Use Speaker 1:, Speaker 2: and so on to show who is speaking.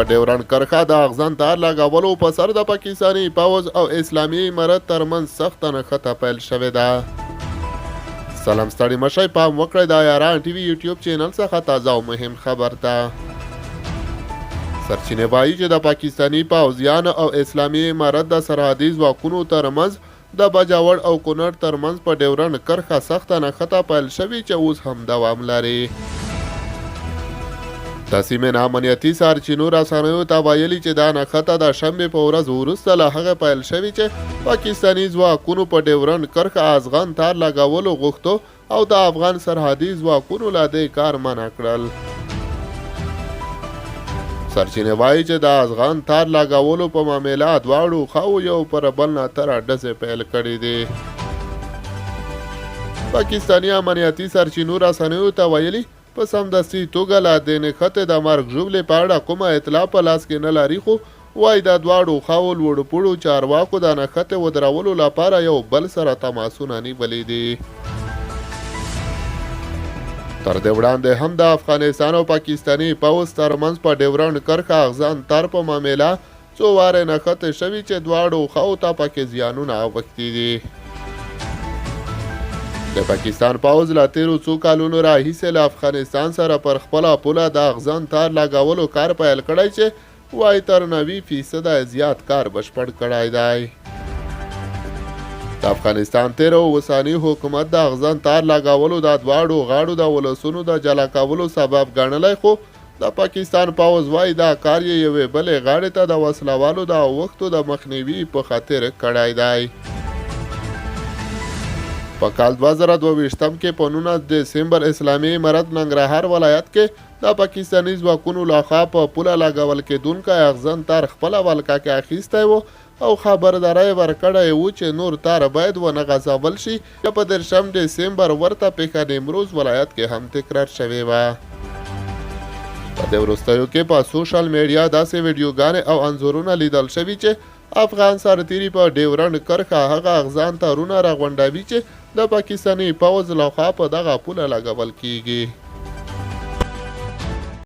Speaker 1: په ډیورنډ کرښه د اغزن تار لګولو په سر د پاکستاني پوځ او اسلامي امارت ترمنځ سخته نښته پیل شوې ده. سلام ستړي مشئ، پام وکړئ د یاران ټي وي یوټیوب چینل څخه تازه او مهم خبر ته. سرچینې وایي چې د پاکستاني پوځیانو او اسلامي امارت د سرحدي ځواکونو ترمنځ د باجوړ او کونړ ترمنځ په ډیورنډ کرښه سخته نښته پیل شوې چې اوس هم دوام لري. د سیمې نه امنیتي سرچینو رسنیو ته ویلي چې دا نښته د شنبې په ورځ وروسته له هغې پیل شوې چې پاکستاني ځواکونو په ډیورنډ کرښه ازغن تار لګولو غوښتو او د افغان سرحدي ځواکونو له دې کار منع کړل. سرچینې وایي چې د ازغن تار لګولو په معامله دواړو خواوو یو پر بل نه تر ډزې پیل کړې دي. پاکستاني امنیتي سرچینو رسنیو ته ویلي، په سمدستي توګه له دې نښتې د مرګ ژوبلې په اړه کومه اطلاع په لاس کې نه لري، خو وایي د دواړو خواوو لوړپوړو چارواکو د نښتې ودرولو لپاره یو بل سره تماسونه نیولي دي. تر دې وړاندې هم د افغانستان او پاکستاني پوځ ترمنځ په ډیورنډ کرښه اغزن تار په معامله څو وارې نښتې شوي چې دواړو خواوو ته پکې زیانونه اوښتي دي. د پاکستان پوځ له تېرو څو کالونو راهیسې له افغانستان سره پر خپله پوله د اغزن تار لګولو کار پیل کړی چې وایي تر 90 فیصده یې زیات کار بشپړ کړی دی. د افغانستان تېر او اوسني حکومت د اغزن تار لګولو د دواړو غاړو د ولسونو د جلا کولو سبب ګڼلی، خو د پاکستان پوځ وایي دا کار یې یوې بلې غاړې ته د وسله والو د اوښتو د مخنیوي په خاطر کړی دی. په کال 2022 کې په 19 دسمبر اسلامي امارت ننګرهار ولایت کې د پاکستاني ځواکونو لخوا په پوله لګول کېدونکی اغزن تار خپله ولکه کې اخیستی و او خبرداری یې ورکړی و چې نور تار باید ونه غځول شي. بیا په 30 ډسمبر ورته پېښه نیمروز ولایت کې هم تکرار شوې وه. په دې وروستیو کې په سوشل میډیا داسې ویډیوګانې او انځورونه لیدل شوي چې افغان سرتیري په ډیورنډ کرښه هغه اغزان تارونه راغونډوي چې د پاکستاني پوځ لخوا په دغه پوله لګول کیږي.